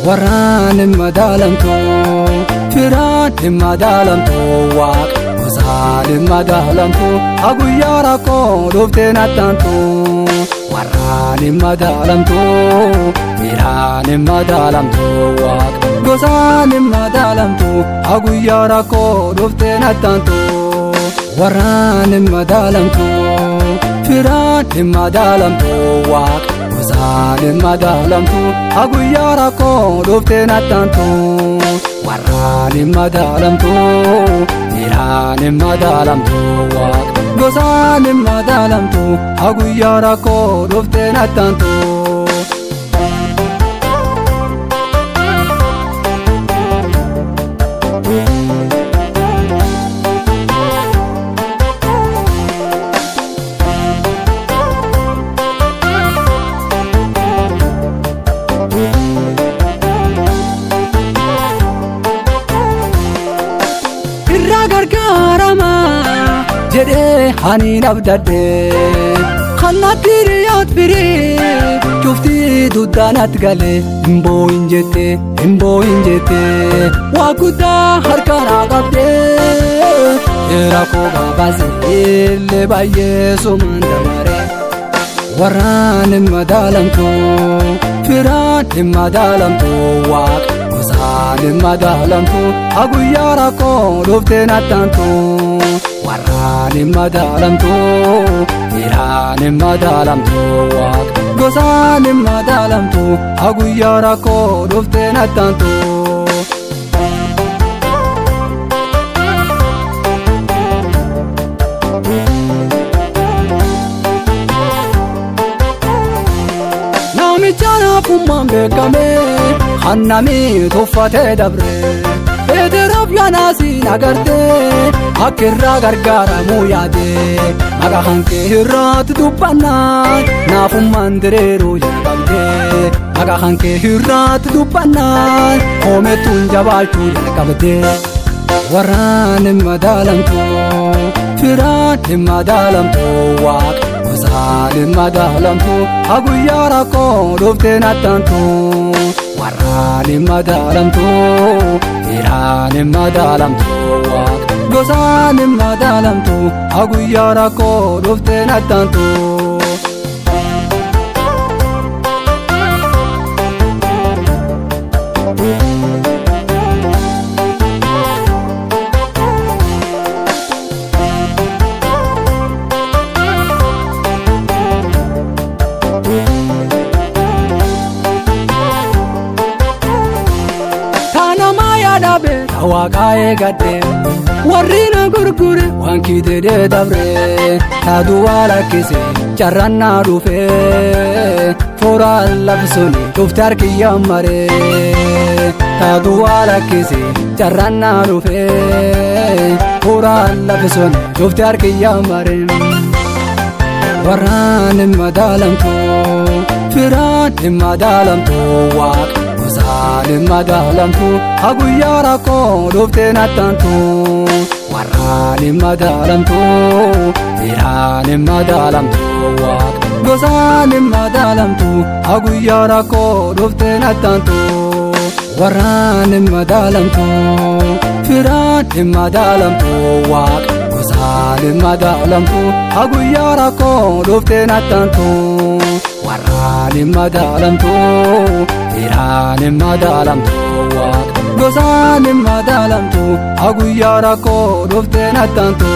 Warraan hin madaalamtu, firaan hin madaalamtu, waaqa gosaan hin madaalamtu, haguyyaa rakkoo dhuftee nattaantu. Warraan hin madaalamtu, firaan hin madaalamtu, waaqa gosaan hin madaalamtu, haguyyaa rakkoo dhuftee nattaantu. Warraan hin madaalamtu, firaan hin madaalamtu, waaqa gosaan hin madaalamtu, haguyyaa rakkoo dhuftee nattaantu. Warraan hin madaalamtu, firaan hin madaalamtu, waaqa gosaan hin madaalamtu, haguyyaa rakkoo dhuftee nattaantu. Irraa gargaarama jedhee ani abdadhee kanatti dhiyaat firii cuftii duddaanatti galee hin boo'in jettee hin boo'in jettee waa guddaa harkaan qabdee rakkoo gabaasee illee baay'ee sumaan dabaree. Warraan hin madaalamtu, firaan hin madaalamtu, waaqa gosaan hin madaalamtu, haguyyaa rakkoo dhuftee nattaantu. Warraan hin madaalamtu, firaan hin madaalamtu, waaqa gosaan hin madaalamtu, haguyyaa rakkoo dhuftee nattaantu. Namicha naafummaan beekame hannami tuffatee dabre Peteroof Yohaanisiin agartee akka irraa gargaaramuu yaade maqaa hankee irraatti dubbannaan naafummaan diriiruu jalqabdee maqaa hankee irraatti dubbannaan hoomettuun jabaachuu jalqabdee. Warraan hin madaalamtu, firaan hin madaalamtu, waaqa gosaan hin madaalamtu, haguyyaa rakkoo dhuftee nattaantu. Warraan hin madaalamtu, firaan hin madaalamtu, waaqa gosaan hin madaalamtu, haguyyaa rakkoo dhuftee nattaantu. Waaqaa eegadde warri na gurgure waan kitee dabre taaduwaa lakkise carrannaa dhufe tooraan lafsuni dhufte harkiyyaa maree taaduwaa lakkise carrannaa dhufe tooraan lafsuni dhufte harkiyyaa maree. Warraan hin madaalamtu, firaan hin madaalamtu, waaqa gosaan hin madaalamtu, haguyyaa rakkoo dhuftee nattaantu. Warraan hin madaalamtu, firaan hin madaalamtu, waaqa gosaan hin madaalamtu, haguyyaa rakkoo dhuftee nattaantu. Warraan hin madaalamtu, firaan hin madaalamtu, waaqa gosaan hin madaalamtu, haguyyaa rakkoo dhuftee nattaantu. Warraan hin madaalamtu, firaan hin madaalamtu, waaqa gosaan hin madaalamtu, haguyyaa rakkoo dhuftee nattaantu.